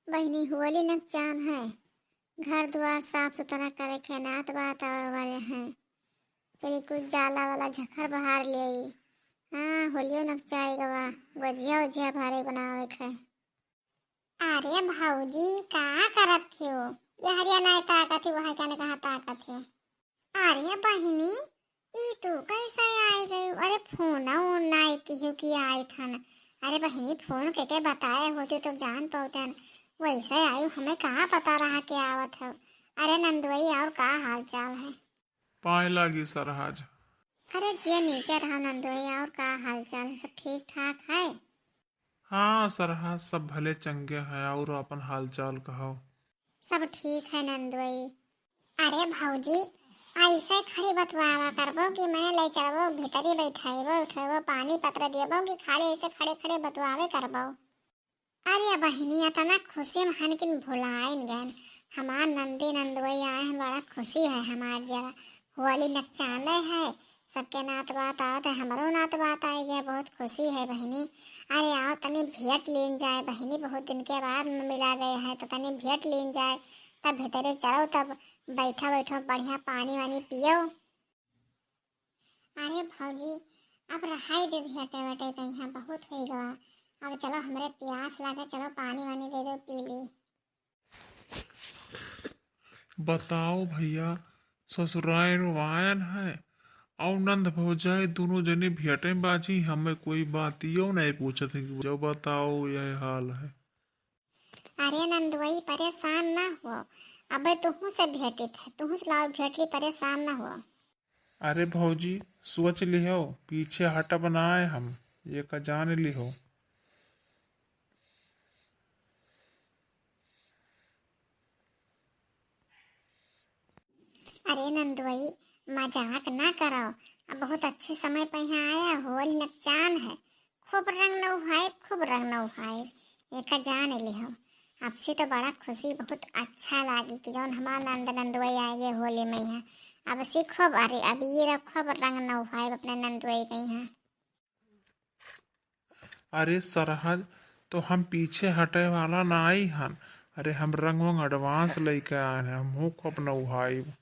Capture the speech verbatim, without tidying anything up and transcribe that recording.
बहिनी, होली नक चान है, घर दुआर साफ सुथरा करे के नात बात आवे वाले हैं। चली कुछ जाला वाला झखर बहार ले आई। हाँ, होलियो नक चाय गवा, गोजिया उजिया भारे बनावे के है। अरे भौजी, का करत हो? ये हरिया नाय ताकत हो, वह क्या ने कहा ताकत हो? अरे बहिनी, ई तू कैसे आई गई? अरे फोन उन नाय किहू की आई थन। अरे बहिनी, फोन के के बताए होते तो जान पावतन। वैसे आई, हमें कहाँ पता रहा के आवत हो। अरे नंदोई, और का हाल चाल है? पाए लागी सरहज। अरे जिया, नीके रहो नंदोई, और का हाल चाल है? सब ठीक ठाक है? हाँ सरहज, सब भले चंगे हैं। और अपन हाल चाल कहो। सब ठीक है नंदोई। अरे भौजी, ऐसे खड़ी बतुआवा करबो कि मने ले चलबो भीतरी बैठाइबो उठेबो पानी पत्र देबो कि खाली ऐसे खड़े खड़े बतुआवे करबो? अरे बहिनी, इतना खुशी में हन किन भुलाइन गए। हमार नंदी नंदोई आए हैं, बड़ा खुशी है हमार जरा। होली नकचाले है, सबके नात बात आवत है, हमरो नात बात आई गया, बहुत खुशी है बहिनी। अरे आओ तनी भेंट लीन जाए बहिनी, बहुत दिन के बाद मिला गए हैं, तो तनी भेंट लीन जाए। तब भीतरे चलो, तब बैठो बैठो बढ़िया पानी वानी पियो। अरे भौजी, अब रहाई दे भेंटे वेटे कहीं, बहुत हो गवा। अब चलो, हमरे प्यास लागे, चलो पानी वानी दे दो, पी ली। बताओ भैया, ससुराइन वायन है और नंद भौजाई दोनों जने भेंटे बाजी, हमें कोई बातियो नहीं पूछत है कि जो बताओ, यह हाल है। अरे नंदुई, परेशान ना हो, अबे तुहू से भेंटित है, तुहू से लाओ भेंटली, परेशान ना हो। अरे भौजी, सोच लिहो, पीछे हटब नाय हम, ये का जान लिहो। अरे नंदुई, मजाक ना करो, अब बहुत अच्छे समय पे यहाँ आया, होली नकचान है, खूब रंग नौहाइब, खूब रंग नौहाइब, एका जान लिहो। आपसे तो बड़ा खुशी, बहुत अच्छा लागी कि जौन हमार नंद नंदुई आए गए होली में यहाँ। अब से खूब, अरे अब ये रखो, अब रंग नौहाइब अपने नंदुई के यहाँ। अरे सरहज, तो हम पीछे हटे वाला नाई हन। अरे हम रंग वंग advance लेके आए हैं, हम खूब नौहाइब।